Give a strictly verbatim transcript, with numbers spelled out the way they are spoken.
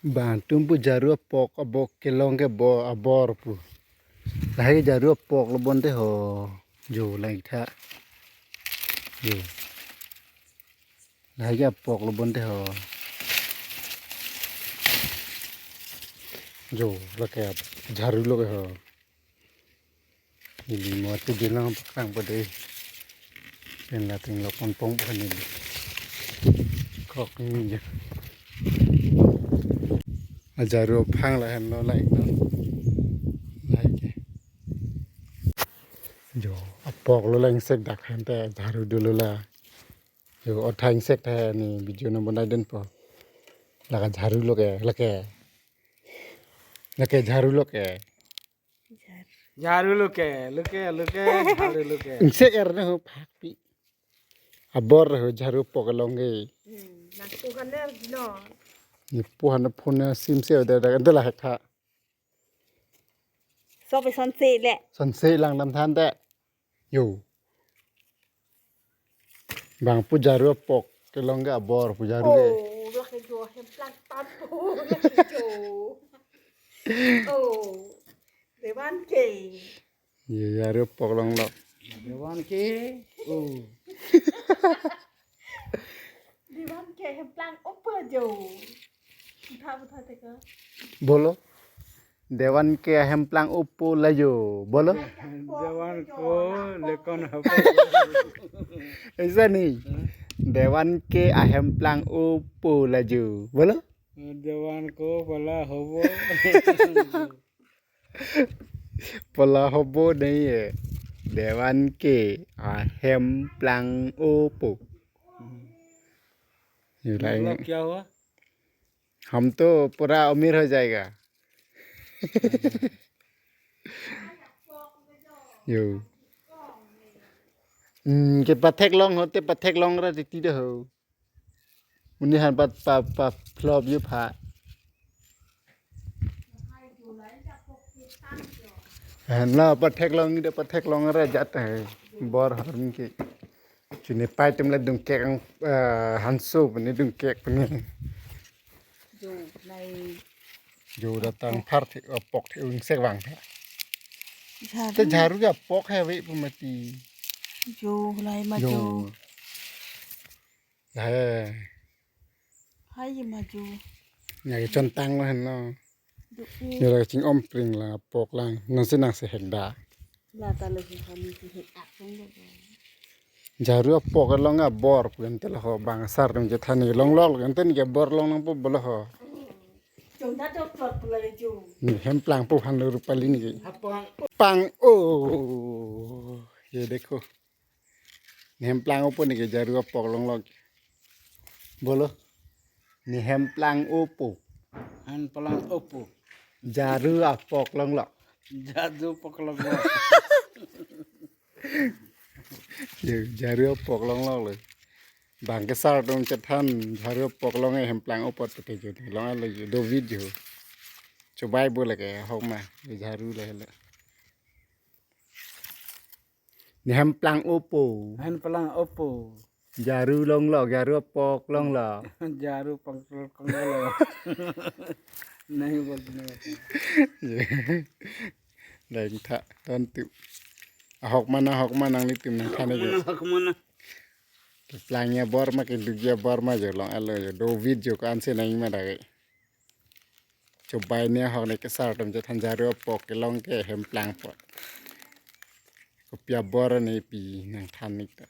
Bang atum pu jaru apok abor kelong ke bo abor pu. Lahai jaru apok lo bonte ho. Jo lang tha. Jo. Lahai ke apok lo bonte ho. Jo lake jaru lo ke ho. Ili mo tu bilang pakang pada. Pen lating lo pon pong pa neli. Kok ni je. Ajaru aphang lahenlo lahai no. Lahai ke. Jo, apok lo lang sek dak hente jaru dolo la. Jo, othang sek tha ni video no bonai den po. Lake jaru lo ke, lake. Lake jaru lo ke. Jaru lo ke, lo ke, lo ke, jaru lo ke. Insek er na ho phak pi. Abor ho jaru apok along ke. Hmm, nang ko kan er dino. Ni puhan phone sim se da da da la hek tha. So pe son se le. Son se lang dam than te. Yo. Bang pu jaru apok kelong ke abor pu jaru ke. Oh, lake jo hemplang tam pu lake jo. Oh, Dewan ke. Ye jaru apok longlo. Dewan ke. Oh. Dewan ke hemplang opo jo. Utha utha teka. Bolo. Dewan ke ahemplang opo lajo. Bolo. Dewan ko lekon apa? Aisa ni. Dewan ke ahemplang opo lajo. Bolo. Dewan ko pala hobo. Pala hobo nahi hai. Dewan ke ahemplang opo. Ye, मतलब क्या हुआ? हम तो पूरा अमीर हो जाएगा। Yo. Hmm, ke pathek long hote pathek long ra titi do ho. Uni han pat pa pa flop yo pha. Han la pathek long ni de pathek long ra jat hai. Bor har ni ke. Chini pai tem la dungkek ang, eh, hanso puni dungkek puni. Jo, nai. Jo datang phar the, eh, apok the ung sek vang the. Jaru. Te jaru ke apok hai ve pu mati. Jo, lai ma jo. Jo. Hai. Hai ma jo. Nya ke chontang lo hen lo. Duk ni. Ni la ching om pring la apok lang. Nang si nang si hek da. La ta lo si kami si hek ak sung lo. Jaru apok along abor pu ente lo ho bang asar dong je thani longlok ente ni ke bor long nangpo bolo ho. Jong da dok tlot pu la le jo. Ni hemplang pu han lo rupali ni ke. Hapang. Pang o. Ye dekho. Ni hemplang opo ni ke jaru apok longlok. Bolo. Ni hemplang opo. Hemplang opo. Jaru apok longlok. Jaru apok longlok. Yo, jaru apok longlok lo. Bang kesar dong chethan jaru apok long hemplang opo te ke juni. Long alo yo do video. Chobai bo lake ahok ma. Jaru le le. Ni hemplang opo. Hemplang opo. Jaru longlok, jaru apok longlok. Jaru apok longlok. Nahi bol nahi. Deng tha ton tu. Ahok mana, ahok mana nanglitum nang thani jo. Mana, ahok mana. Keplang abor ma, keduk abor ma jo long alo jo. Do video ko ansi nang ma dage. Chobai ni ahok ni kesar atum chethan jaru apok kelong ke hemplang apot. Kopi abor ni pi nang than ni ta.